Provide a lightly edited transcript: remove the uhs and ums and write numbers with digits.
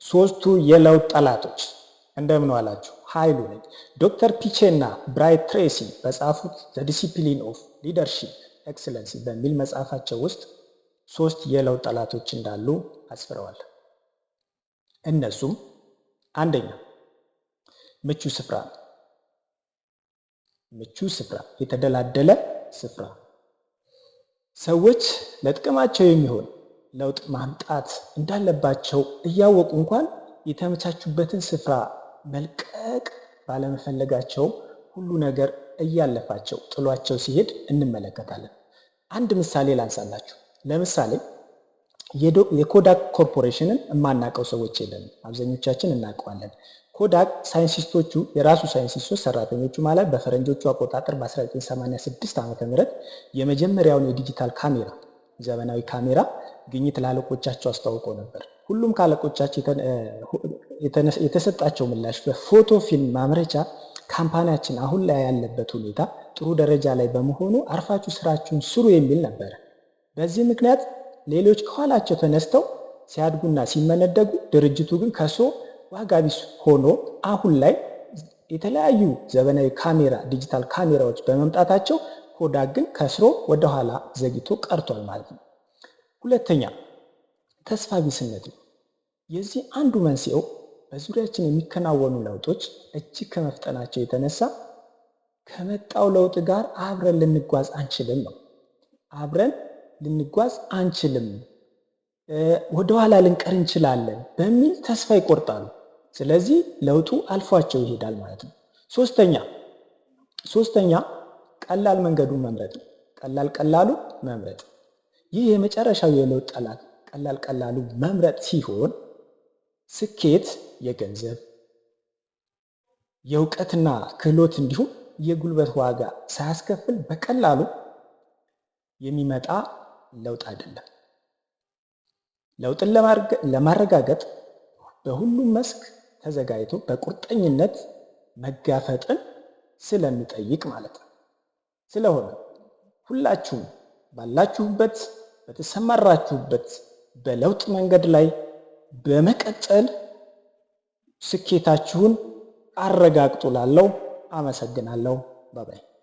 ሶስቱ የለውጥ ጠላቶች። እንደምን ዋላችሁ? ኃይሉ ነኝ። ዶክተር ፒቼ እና ብራይት ትሬሲ በጻፉት The Discipline of Leadership Excellency በሚል መጽሐፋቸው ውስጥ ሶስት የለውጥ ጠላቶች እንዳሉ አስፍረዋል። እነሱም አንደኛ ምቹ ስፍራ ነው። ምቹ ስፍራ፣ የተደላደለ ስፍራ። ሰዎች ለጥቅማቸው የሚሆን ለውጥ ማምጣት እንዳለባቸው እያወቁ እንኳን የተመቻቹበትን ስፍራ መልቀቅ ባለመፈለጋቸው ሁሉ ነገር እያለፋቸው ጥሏቸው ሲሄድ እንመለከታለን። አንድ ምሳሌ ላንሳላችሁ። ለምሳሌ የኮዳክ ኮርፖሬሽንን የማናውቀው ሰዎች የለንም። አብዛኞቻችን እናውቀዋለን። ኮዳክ ሳይንቲስቶቹ፣ የራሱ ሳይንቲስቶች፣ ሰራተኞቹ ማለት፣ በፈረንጆቹ አቆጣጠር በ1986 ዓ.ም. የመጀመሪያውን የዲጂታል ካሜራ፣ ዘመናዊ ካሜራ ግኝት ለአለቆቻቸው አስተዋውቀው ነበር። ሁሉም ከአለቆቻቸው የተሰጣቸው ምላሽ በፎቶ ፊልም ማምረቻ ካምፓኒያችን አሁን ላይ ያለበት ሁኔታ ጥሩ ደረጃ ላይ በመሆኑ አርፋችሁ ስራችሁን ስሩ የሚል ነበረ። በዚህ ምክንያት ሌሎች ከኋላቸው ተነስተው ሲያድጉና ሲመነደጉ፣ ድርጅቱ ግን ከስሮ ዋጋ ቢስ ሆኖ አሁን ላይ የተለያዩ ዘመናዊ ካሜራ፣ ዲጂታል ካሜራዎች በመምጣታቸው ኮዳክ ግን ከስሮ ወደኋላ ዘግይቶ ቀርቷል ማለት ነው። ሁለተኛ ተስፋ ቢስነት ነው። የዚህ አንዱ መንስኤው በዙሪያችን የሚከናወኑ ለውጦች እጅግ ከመፍጠናቸው የተነሳ ከመጣው ለውጥ ጋር አብረን ልንጓዝ አንችልም ነው። አብረን ልንጓዝ አንችልም፣ ወደኋላ ልንቀር እንችላለን በሚል ተስፋ ይቆርጣሉ። ስለዚህ ለውጡ አልፏቸው ይሄዳል ማለት ነው። ሶስተኛ ቀላል መንገዱን መምረጥ ነው። ቀላል ቀላሉ መምረጥ። ይህ የመጨረሻው የለውጥ ጠላት ቀላል ቀላሉ መምረጥ ሲሆን ስኬት የገንዘብ፣ የእውቀትና ክህሎት እንዲሁም የጉልበት ዋጋ ሳያስከፍል በቀላሉ የሚመጣ ለውጥ አይደለም። ለውጥን ለማረጋገጥ በሁሉም መስክ ተዘጋጅቶ በቁርጠኝነት መጋፈጥን ስለሚጠይቅ ማለት ነው። ስለሆነ ሁላችሁም ባላችሁበት፣ በተሰማራችሁበት በለውጥ መንገድ ላይ በመቀጠል ስኬታችሁን አረጋግጡ። ላለው አመሰግናለሁ። Bye bye።